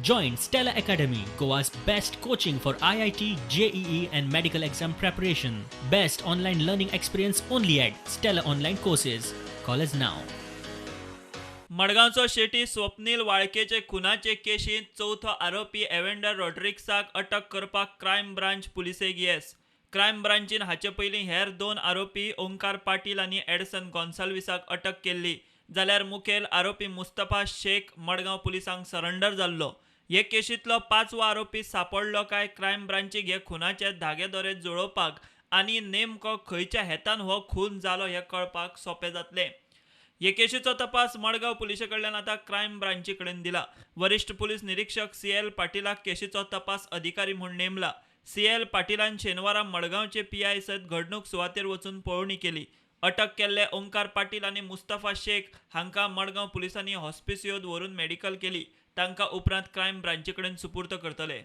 Join Stella Academy, Goa's best coaching for IIT, JEE, and medical exam preparation. Best online learning experience only at Stella Online Courses. Call us now. मडगांवचो शेटी स्वप्नील वाळकेचे खुनाचे केशींत चवथो आरोपी एव्हेंडर रॉड्रिक्साक अटक करपाक crime branch पुलिसेक येस. Crime ब्रांचीन हाचे पयलीं हेर दोन आरोपी ओंकार पाटील आनी एडसन गोन्साल्विसाक अटक केल्ली, जाल्यार मुखेल आरोपी मुस्तफा शेख मडगांव पुलिसांक सरंडर जाल्लो. हे केशींतलो पांचवो आरोपी सांपडलो काय क्रायम ब्रांचीक हे खुनाचे धागे दोरे जुळोवपाक आनी नेमको खंयच्या हेतान हो खून जालो हें कळपाक सोंपें जातलें. हे केशीचो तपास मडगांव पुलिसे कडल्यान आतां क्रायम ब्रांची कडेन दिला. वरिश्ठ पुलीस निरीक्षक सी एल पाटीलाक केशीचो तपास अधिकारी म्हूण नेमला. सी एल पाटीलान शेनवारा मडगांवचे पीआय सयत घडणूक सुवातेर वचून पळोवणी केली. अटक केल्ले ओंकार पाटील आनी मुस्तफा शेख हांकां मडगांव पुलिसांनी हॉस्पिसियोद व्हरून मेडिकल केली. तांकां उपरांत क्रायम ब्रांची कडेन सुपूर्त करतले.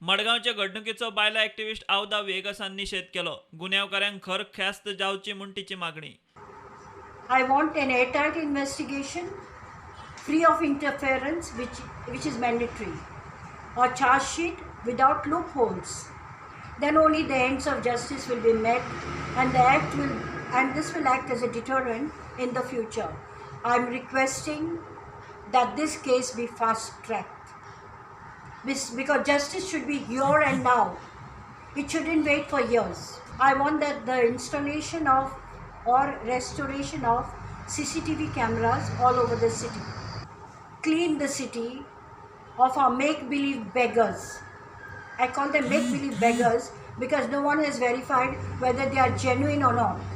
मडगांवचे घडणुकेचो बायला एक्टिविस्ट आवदा वेगसान निशेध केलो. गुन्यांवकारांक खर ख्यास्त जावची म्हूण तिची मागणी. I want an airtight investigation, free of interference, which is mandatory. A charge sheet without loopholes. Then only the ends of justice will be met and the act will and this will act as a deterrent in the future. I am requesting that this case be fast tracked. Because justice should be here and now. It shouldn't wait for years. I want that the installation of or restoration of CCTV cameras all over the city. Clean the city of our make believe beggars. I call them make believe beggars because no one has verified whether they are genuine or not.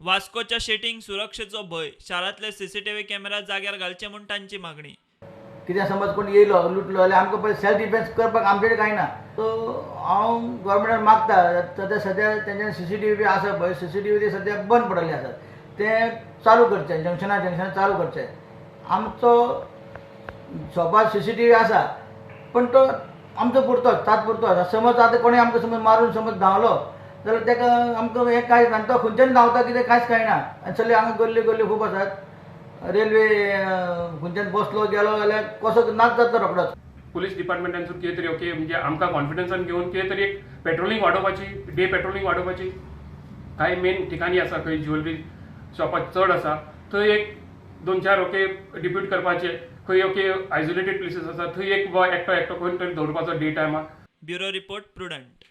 वास्कोच्या शेटींक सुरक्षेचो भंय. शारांतले CCTV camera जाग्यार घालचे म्हूण तांची मागणी. कित्याक समज कोण येयलो, लुटलो जाल्यार आमकां पळय सेल्फ डिफेन्स करपाक आमचे कडेन कांय ना. सो हांव गोवोरमेंटाक मागता, सद्या सद्या तेंच्या सीसीटीव्ही बी आसा पळय, सीसीटीव्ही ते सद्या बंद पडलेले आसात, ते चालू करचे. जंक्शना जंक्शना चालू करचे. आमचो शॉपार सीसीटीव्ही आसा, पण तो आमचो पुरतोच, तात्पुरतो आसा. समज आतां कोणी आमकां समज मारून समज धांवलो जाल्यार ताका आमकां हें कांयच ना. तो खंयच्यान धांवता कितें कांयच कळना. आनी सगळे हांगा गल्ल्यो गल्ल्यो खूब आसात. रेल्वे खंयच्यान बसलो गेलो जाल्यार कसो नाच जाता रोखडोच. पुलीस डिपार्टमेंटानसून कितें तरी ओके, म्हणजे आमकां कॉन्फिडन्सान घेवन कितें तरी एक पेट्रोलिंग वाडोवपाची, डे पेट्रोलिंग वाडोवपाची. कांय मेन ठिकाणी आसा खंय ज्वेलरी शॉपां चड आसा, थंय एक दोन चार ओके डिप्यूट करपाचे. खंय ओके आयसोलेटेड प्लेसीस आसा, थंय एक एकटो एकटो कोण तरी दवरपाचो डे टायमार. Bureau report, Prudent.